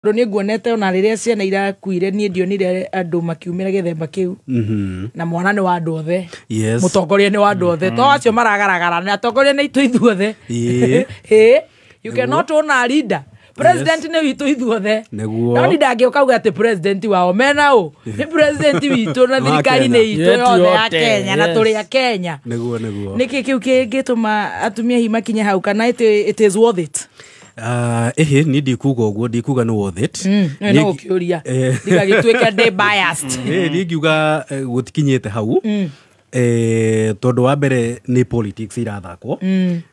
Tondũ niĩ nguonete ona rĩrĩa ciana irakuire, niĩ ndionire andũ makiumĩra gĩthemba kĩu. Na mwana nĩ wa andũ othe. Mũtongoria nĩ wa andũ othe, to acio maragaragara na atongoria nĩ itũ ithuothe. Ĩ, you cannot own a leader. President nĩ witũ ithuothe. No ni ndangĩũka uga atĩ president wao mena ũ nĩ president witũ na Wa thirikari Kenya. nĩ itũ Yetu yothe ya yote, Kenya na yes. tũrĩ a Kenya. Nĩguo. Nĩkĩ kĩu kĩngĩtũma atumia hihi makinye hau, kana it is worth it? Ah, ĩhĩ, niĩ ndikuga ũguo, ndikuga nĩ worth it. No gũkĩũria ndigagĩtuĩke ndĩ biased. Niĩ ngiuga gũtikinyĩte hau, tondũ wa mbere nĩ politics irathakwo,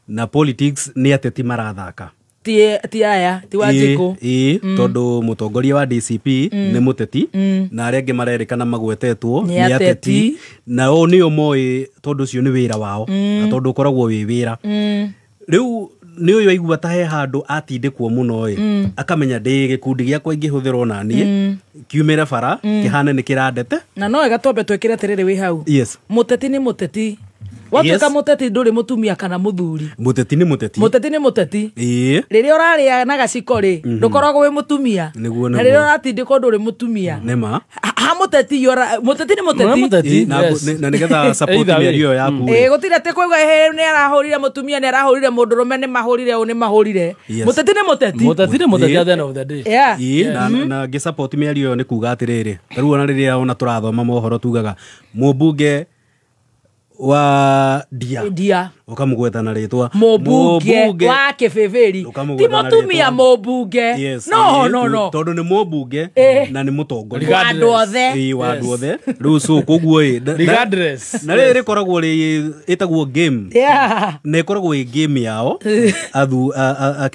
na politics nĩ ateti marathaka. Ti aya ti Wanjikũ. Ĩĩ, tondũ mũtongoria wa DCP nĩ mũteti, na arĩa angĩ marerĩkana magwetetwo Nĩ nĩ ateti. Ateti, na o nĩo moĩ, tondũ ũcio nĩ wĩra wao, na tondũ ũkoragwo wĩ wĩra. Rĩu nĩ ũyũ aigua ta he handũ atindĩkwo mũno ĩ, akamenya ndĩ gĩkundi gĩakwa ingĩhũthĩrwo naniĩ kiumĩre bara kĩhane nĩ kĩrandete. Na no wega twambe twĩkĩre atĩrĩrĩ wĩ hau. Mũteti nĩ mũteti. Watuĩka mũteti, ndũrĩ mũtumia kana mũthuri. Mũteti nĩ mũteti. Mũteti nĩ mũteti. Rĩrĩa ũrarĩa na gaciko rĩ, ndũkoragwo wĩ mũtumia. Nĩguo, Na nĩguo. rĩrĩa ũratindĩkwo, ndũrĩ mũtumia. Nĩma. Ha mũteti mũteti nĩ mũteti. Mũteti, Ĩĩ, na yes. na nĩgetha support Either way. mĩario ĩyo yaku Ĩ, rĩ. gũtirĩ atĩ kwauga hĩ nĩ arahũrire mũtumia, nĩ arahũrire mũndũrũme, nĩ mahũrire ũũ, nĩ mahũrire. Mũteti nĩ mũteti. Mũteti nĩ mũteti at the end of the day. Ĩĩ, na ngĩsupport mĩario ĩyo nĩ kuga atĩrĩrĩ, ta rĩu ona rĩrĩa ona tũrathoma mohoro tugaga mũmbunge wa Ndia, Ndia. ũkamũgweta na rĩtwa. Mũmbunge wa Kĩbĩbĩri ti Ũkamũgweta na mũtumia, rĩtwa. mũmbunge. No, no, no. Tondũ nĩ mũmbunge na nĩ mũtongoria wa andũ othe. Ĩĩ, wa andũ othe. Rĩu so koguo ĩ Regardless. Na rĩrĩ rĩkoragwo rĩ ĩtagwo game, na ĩkoragwo ĩ game yao athu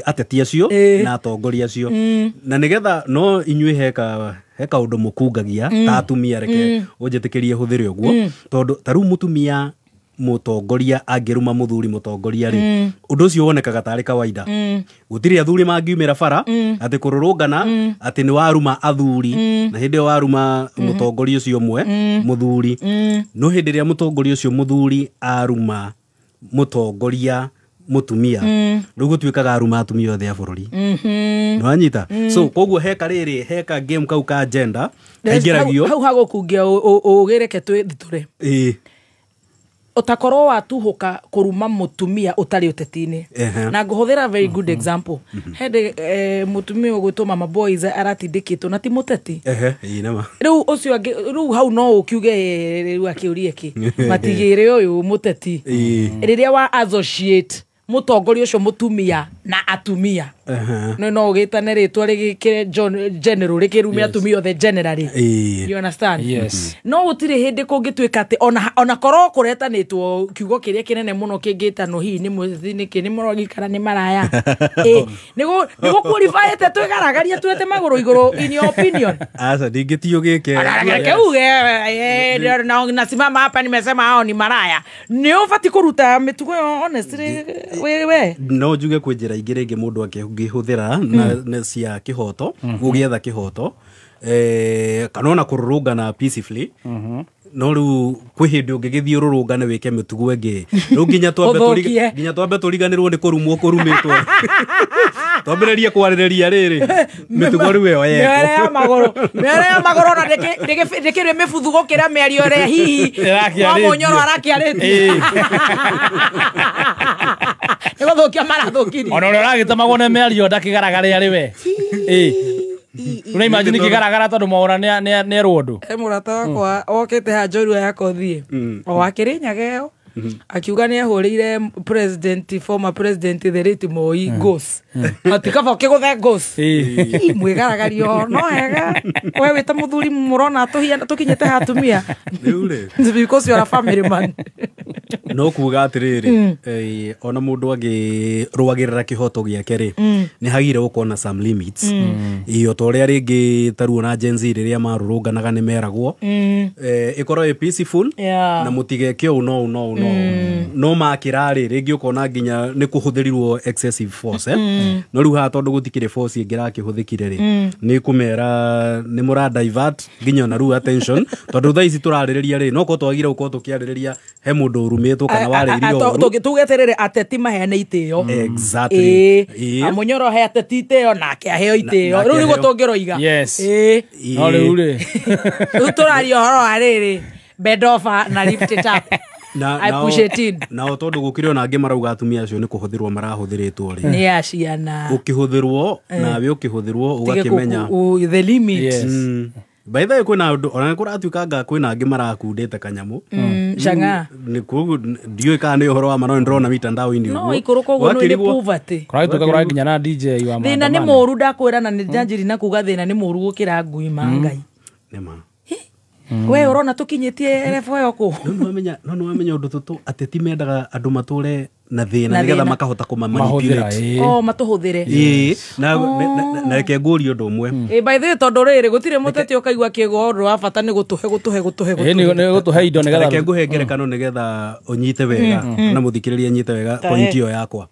ateti acio na atongoria acio, na nĩgetha no inyuĩ he kaũndũ mũkungagia ta atumia. Reke ũnjĩtĩkĩrie hũthĩre ũguo, tondũ ta rĩu mũtumia mũtongoria angĩruma mũthuri mũtongoria rĩ, ũndũ ũcio wonekaga tarĩ kawaida. Gũtirĩ athuri mangiumĩra bara atĩ kũrũrũngana atĩ nĩ waruma athuri, na hĩndĩ ĩyo waruma mũtongoria ũcio ũmwe mũthuri. No hĩndĩ ĩrĩa mũtongoria ũcio mũthuri aruma mũtongoria mũtumia, rĩu gũtuĩkaga aruma atumia othe a bũrũri. Nĩwanyita? So koguo heka rĩrĩ, heka game kau ka gender kaingĩragio. Hau hagũkungia ũgĩ, reke twĩthitũre. Ũtakorwo watuhũka kũruma mũtumia ũtarĩ ũteti-inĩ. Na ngũhũthĩra very good example. Hĩndĩ mũtumia ũgwĩtwo Mama Boys aratindĩkĩtwo, na ti mũteti. Ehe, ĩĩ, nĩma. Rĩu ũcio angĩ rĩu hau no ũkiuge, rĩu akĩũrie kĩ matigĩrĩ ũyũ mũteti. Rĩrĩa wa associate mũtongoria ũcio mũtumia na atumia, no ũgĩtane rĩtwa rĩgĩkĩre general rĩkĩrume atumia othe generally. You understand? Yes. No gũtirĩ hĩndĩ kũngĩtuĩka atĩ ona korwo kũretanĩtwo kiugo kĩrĩa kĩnene mũno kĩngĩtanwo hihi nĩ mũteti nĩkĩ, nĩ mũrogikara nĩ maraya. Ĩ, nĩ gũqualifyĩte twĩgaragaria tuĩte magũrũ igũrũ, in your opinion? Aca, ndingĩtio gĩke. Reke uge, nasimama hapa nimesema hao ni maraya. Nĩ ũbatiĩ kũruta mĩtugo ĩyo, honestly, we. No njuge kwĩ njĩra ingĩ rĩngĩ mũndũ angĩhũthĩra na cia kĩhoto, gũgĩetha kĩhoto, kana ona kũrũrũngana peacefully. No rĩu kwĩ hĩndĩ ũngĩgĩthiĩ ũrũrũngane wĩke mĩtugo ĩngĩ, rĩu nginya twambe Ũthũkie. Nginya twambe tũriganĩrwo nĩ kũrumwo kũrumĩtwo, twambĩrĩrie kwarĩrĩria rĩrĩ mĩtugo rĩu ĩyo Mĩoere yekwo. ya magũrũ, mĩoere ya magũrũ ona ndĩkĩrĩ mĩbuthu gũkĩra mĩario ĩrĩa hihi Ĩrakĩarĩtie. wa Mũnyoro arakĩarĩtie. Nĩ gũthũkia marathũkirie. Ona ũrĩa ũragĩtemagwo nĩ mĩario ndakĩgaragare arĩ we. Ĩĩ. Ũra imagine kĩgaragara tondũ mwaũra nĩ erwo ũndũ. He mũrata wakwa okĩte haha njorua ya kothi o wa Kĩrĩnyaga ĩyo, akiuga nĩ ahũrĩire president, former president, the late Moi ghost, ati kaba ũkĩgũthe ghost. Ii, mwĩgaragario no hega we wĩ ta mũthuri mũrona tũhiana tũkinyĩte ha atumia. Rĩu rĩ, because you are a family man. No kuga atĩrĩrĩ, ona mũndũ angĩrũagĩrĩra kĩhoto gĩake rĩ, nĩ hagire gũkorwo na some limits. Ĩĩ, o ta ũrĩa rĩngĩ ta rĩu ona Gen Z rĩrĩa marũrũnganaga nĩ meragwo ĩkorwo ĩ peaceful na mũtigeke ũũ no ũũ no ũũ no ũũ. No makĩra rĩ, rĩngĩ ũkona nginya nĩ kũhũthĩrirwo excessive force, eh? No rĩu haha tondũ gũtikĩrĩ force ĩngĩ ĩrakĩhũthĩkire rĩ, nĩ kũmera nĩ mũra divert nginya ona rĩu attention, tondũ thaa ici tũrarĩrĩria rĩ, no korwo twagire gũkorwo tũkĩarĩrĩria he mũndũ ũrumĩtwo. warũmĩtwo kana warĩirio ũru. Tuge atĩrĩrĩ, ateti maheane itĩo. Exactly. Amunyoro he ateti itĩo nake aheo itĩo. Rĩu nĩguo tũngĩroiga. Yes. No rĩu rĩ, Rĩu tũraria ũhoro wa rĩrĩ, bend over na lift it up. I push it in. Nao tondũ gũkĩrĩ ona angĩ marauga atumia acio nĩ kũhũthĩrwo marahũthĩrĩtwo rĩ. Nĩ a ciana. Ũkĩhũthĩrwo nawe ũkĩhũthĩrwo ũgakĩmenya the limit. Yes. By the way, kwĩna andũ ona kũratuĩka anga kwĩna angĩ marakundĩte kanyamũ. Chang'aa. Nĩ koguo ndiũĩ kana nĩ ũhoro wa ma no nĩndĩrona mitandao-inĩ No ũguo. ikũrũka ũguo nĩ poverty. Kũragĩtuĩka kũraginya na DJ wa Thĩna nĩ maandamano. mũru ndakwĩra na nĩ njanjiri na kuga thĩna nĩ mũru gũkĩra ngui ma Ngai. Nĩ ma. We ũrona tũkinyĩtie level ĩyo kũ? No nĩ wamenya ũndũ tũtũ ateti mendaga andũ matũre na thĩna nĩgetha makahota kũma manipulate. Oh, matũhũthĩre. Na reke ngũrie ũndũ ũmwe. By the way, tondũ rĩrĩ gũtirĩ mũteti ũkaigua kĩgo ũndũ wa bata nĩ gũtũhe gũtũhe gũtũhe gũtũhe. Nĩ gũtũhe indo nĩgetha. Reke ngũhe ngerekano nĩgetha ũnyite wega na mũthikĩrĩria nyite wega point ĩyo yakwa.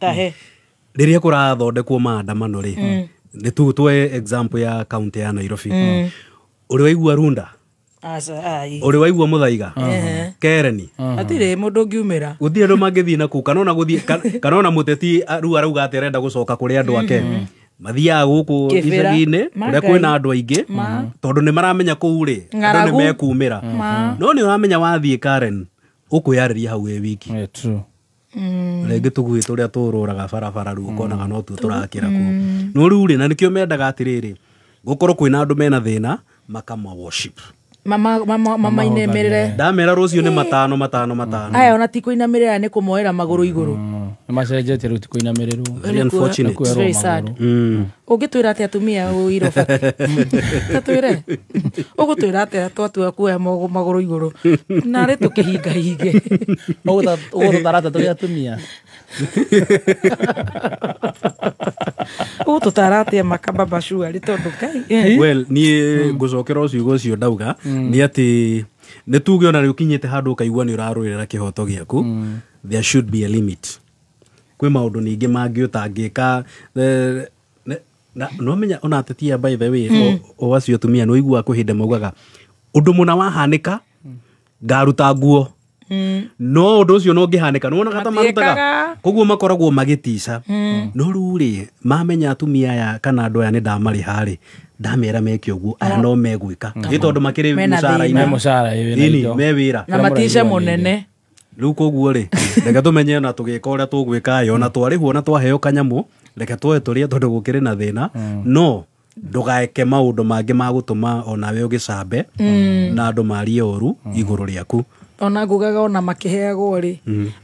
Rĩrĩa kũrathondekwo maandamano rĩ, nĩ tuwe example ya county ya Nairobi. Ũrĩ waigua Runda? Ũrĩ waigua Muthaiga? Kereni? Hatirĩ mũndũ ũngiumĩra. Gũtirĩ andũ mangĩthiĩ na kũu kana ona gũthiĩ kana ona mũteti rĩu arauga atĩ arenda gũcoka kũrĩ andũ ake. Mathiaga gũkũ icagi-inĩ kũrĩa kwĩna andũ aingĩ tondũ nĩ maramenya kũu rĩ andũ nĩ mekumĩra. No nĩ ũramenya wathiĩ Karen ũkwĩyarĩria hau wĩ wiki. Rĩngĩ tũguĩ tũrĩa tũrũraga barabara rĩu ũkonaga no tuo tũrakĩra kũu. No rĩu rĩ, na nĩkĩo mendaga atĩrĩrĩ gũkorwo kwĩna andũ mena thĩna makama worship. Mama inemerere. Ndamera rũciũ nĩ matano matano matano. Aya ona ti kũinamĩrĩra nĩ kũmoera magũrũ igũrũ. Nĩ macenjetie rĩu ti kũinamĩrĩrwo. Very unfortunate. Very sad. Ũngĩtwĩra atĩa atumia ũiro bati? Tatwĩre. Ũgũtwĩra atĩa twatua kuoya magũrũ igũrũ? Narĩ tũkĩhingahinge. Ũgũtũtara atĩa tũrĩ atumia? Ũgũtũtara atĩa makababa shuari tondũ Ngai. Well, niĩ ngũcokera o ciugo ũcio ndauga nĩ atĩ nĩ tuge ona rĩ ũkinyĩte handũ ũkaigua nĩ ũrarũĩrĩra kĩhoto gĩaku, there should be a limit. Kwĩ maũndũ ningĩ mangĩ ũtangĩka. No menya ona ateti by the way o acio atumia nĩ ũiguaga kwĩ hĩndĩ maugaga ũndũ mũna wahanĩka ngaruta nguo. No ũndũ ũcio no ũngĩhanĩka nĩ wonaga ta marutaga koguo makoragwo magĩtica. No rĩu rĩ mamenya atumia aya kana andũ aya nĩ ndamarĩha rĩ ndamera meke ũguo aya no megwĩka nĩ tondũ makĩrĩ mũcara-inĩ me wĩra na matice mũnene. Rĩu koguo rĩ reke tũmenye ona tũgĩka ũrĩa tũgwĩka ĩ ona twarĩhwo na twaheo kanyamũ reke tuoe tũrĩe tondũ gũkĩrĩ na thĩna. No ndũgaeke maũndũ mangĩ ma gũtũma onawe ũgĩcambe na andũ marie ũru igũrũ rĩaku. Ona ngugaga ona makĩheagwo rĩ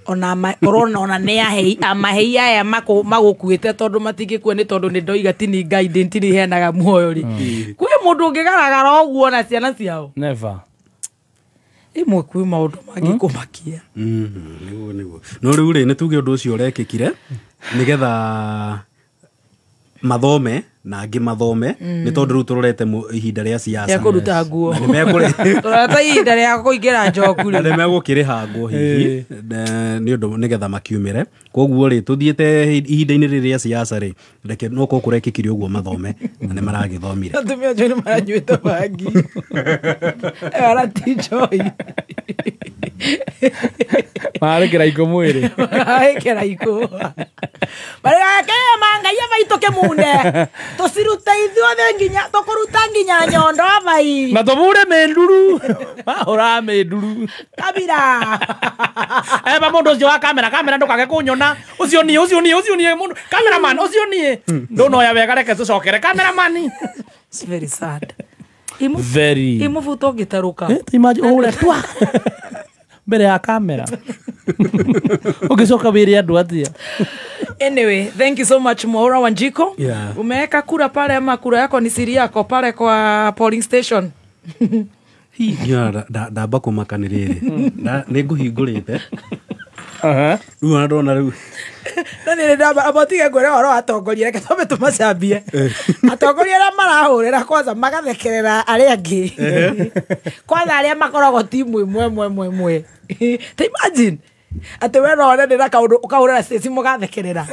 ona korona ona nĩ ahei amahei aya magũkuĩte tondũ matingĩkua nĩ tondũ nĩ ndoiga tini Ngai ndĩntini heanaga muoyo rĩ kwĩ mũndũ ũngĩgaragara ũguo na ciana ciao. Never. Imwe kwĩ maũndũ mangĩkũmakia. Nĩguo nĩguo. No rĩu rĩ nĩ tuge ũndũ ũcio ũrekĩkire nĩgetha mathome na angĩ mathome nĩ tondũ rĩu tũrorete ihinda rĩa siasa rĩa kũruta nguo tũrorete ihinda rĩa kũingĩra njoku rĩ na nĩ megũkĩrĩha nguo hihi nĩ ũndũ nĩgetha makiumĩre. Koguo rĩ tũthiĩte ihinda-inĩ rĩrĩ rĩa siasa rĩ reke no korwo kũrekĩkire ũguo mathome na nĩ maragĩthomire. Atumia acio nĩ maranyuĩte bangi arati njohi marekera ikũ mwĩrĩ marekera ikũ marekera mangai maitũke munde tũcirute ithuothe nginya tũkũruta nginya nyondo vai na tũbure mĩnduru mahũra mĩnduru kabira eba mũndũ ũcio wa kamera ndũkage kũnyona ũcio niĩ ũcio niĩ ũcio niĩ mũndũ cameraman ũcio niĩ ndũnoya wega reke tũcokere cameraman. It's very sad. Very Imũbuto ũngĩtarũka imagine ũhũre twa mbere ya kamera ũngĩcoka wĩre andũ atĩa. Anyway, thank you so much Mwaura Wanjiko. Yeah. Umeweka kura pale ama kura yako ni siri yako pale kwa polling station? Ndamba kũmaka nĩ rĩrĩ nĩ ngũhingũrĩte rĩu ona ndona rĩu na nĩ ndamba abotige ngwĩre ũhoro wa atongoria reke twambe tũmacambie atongoria arĩa marahũrĩra kwanza magathekerera arĩa angĩ kwanza arĩa makoragwo timu ĩmwe ĩmwe ĩmwe ĩmwe. Ta imagine Atĩ we no one ndĩna kaũndũ ũkahũrĩra Stacy mũgathekerera.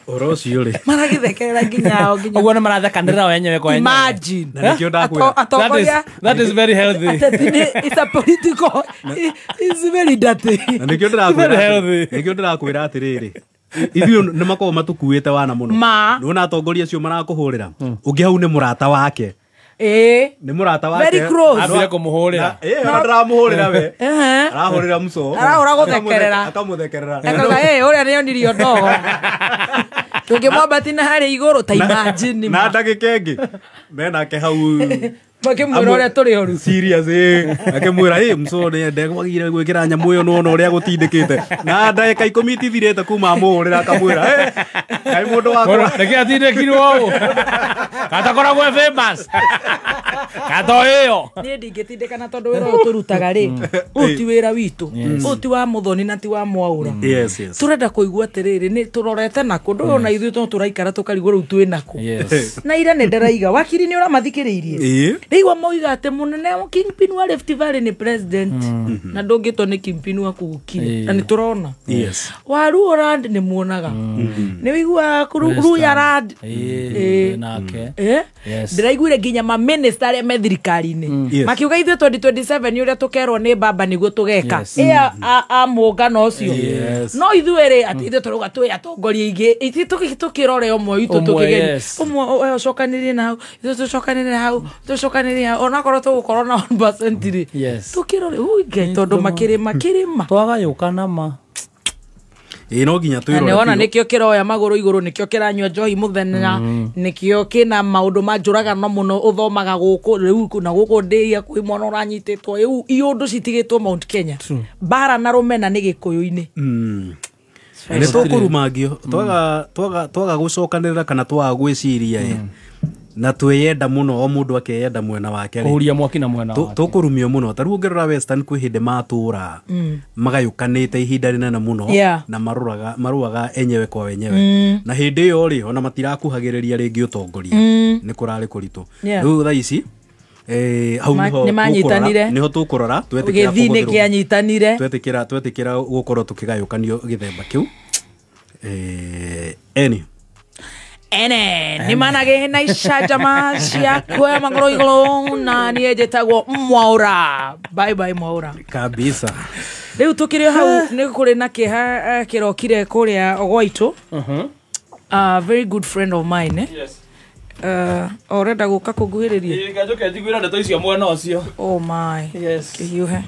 Ũhoro ũcio rĩ. Maragĩthekerera nginya o nginya. Ũguo nĩ marathekanĩra o enyewe kwa enyewe. Imagine. Na nĩkĩo ndakwĩra. Atongoria. That is very healthy. Ateti nĩ it's a political. It's very dirty. Na nĩkĩo ndĩrakwĩra. Very healthy. Nĩkĩo ndĩrakwĩra atĩrĩrĩ. Ithuĩ nĩ makoragwo matũkuĩte wana mũno. Ma. Nĩwona atongoria acio marakũhũrĩra. Ũngĩ hau nĩ mũrata wake. Nĩ mũrata wake. Very close. Ambire kũmũhũrĩra. Ona ndĩramũhũrĩra we. Arahũrĩra mũco. Arahũra gũthekerera. Akamũthekerera. Akauga ũrĩa nĩonirio ndogo. Tũngĩmwambatia na harĩa igũrũ ta imagine. Na ndagĩka ĩngĩ menake hau makĩmwĩra ũrĩa tũrĩ oru. Serious akĩmwĩra mũco ndegwagire gwĩkĩra nyamũ ĩyo nĩwona ũrĩa gũtindĩkĩte. Na ndagĩka 10 itithirĩte kuma amũhũrĩra akamwĩra kaĩ mũndũ wakwa nĩkĩ atindĩkirwo ũũ katakoragwo e famous kato ĩyo. Niĩ ndingĩtindĩkana tondũ wĩra ũyũ tũrutaga rĩ ũyũ ti wĩra witũ, ũyũ ti wa Mũthoni na ti wa Mwaũra. Tũrenda kũigua atĩrĩrĩ nĩ tũrorete nakũ ndũĩ ona ithuĩ no tũraikara tũkarigwo rĩu twĩ nakũ. Na ira nĩ ndĩraiga wakiri nĩ ũramathikĩrĩirie. Rĩu moiga atĩ mũnene Kingpin wa Rift Valley nĩ president na ndũngĩtwo nĩ Kingpin wa kũgũkire na nĩ tũrona. Waruo Land nĩ muonaga. Nĩ wĩiguaga Ruya Land. Nake. Ndĩraiguire nginya ma minister arĩa me thirikari-inĩ makiuga ithuĩ 2027 ũrĩa tũkerwo nĩ baba nĩguo tũgeka. A mũngano ũcio. No ithuĩ rĩ atĩ ithuĩ tũrauga twĩ atongoria aingĩ ithuĩ tũkĩrore ũmwe witũ tũkĩgeria ũmwe ũcokanĩrie na hau ithuĩ tũcokanĩrie hau tũcokanĩrie hau onakorwo tũgũkorwo na 1% rĩ tũkĩrore Ngai tondũ makĩrĩma kĩrĩma twagayũkana ma. No nginya twĩrore. Na nĩwona nĩkĩo kĩroya magũrũ igũrũ nĩkĩo kĩranyua njohi mũthenya nĩkĩo kĩna maũndũ ma njũragano mũno ũthomaga gũkũ rĩu na gũkũ ndĩia kwĩ mwana ũranyitĩtwo rĩu iũndũ citigĩtwo Mount Kenya. Mbara na rũmena nĩ gĩkũyũ-inĩ. Nĩ tũkũrumangio twaga gũcokanĩrĩra kana twaga gwĩciria na twĩyenda mũno o mũndũ akeyenda mwena wake rĩ kũhuria mwaki na mwena wake tũkũrumio mũno. Ta rĩu ũngĩrora Western kwĩ hĩndĩ matũra magayũkanĩte ihinda rĩnene mũno na marũaga enyewe kwa wenyewe na hĩndĩ ĩyo rĩ ona matirakuhagĩrĩria rĩngĩ ũtongoria nĩ kũrarĩ kũritũ. Rĩu thaa ici hau nĩho tũkũrora twetĩkĩra gĩthii kĩanyitanire twetĩkĩra gũkorwo tũkĩgayũkanio gĩthemba kĩu eni ene nĩ manage na icanjama cia kuoya magũrũ igũrũ na niĩ njĩtagwo Mwaũra. Bye bye Mwaũra kabisa. Rĩu tũkĩrĩ hau nĩ kũrĩ na kĩeha kĩrokire kũrĩa gwaitũ. A very good friend of mine. Yes. Ũrenda gũka kũnguhĩrĩria? Ĩĩ njoke njiguĩra ndeto icio mwena ũcio. Oh my. Yes. Kĩhiũhe.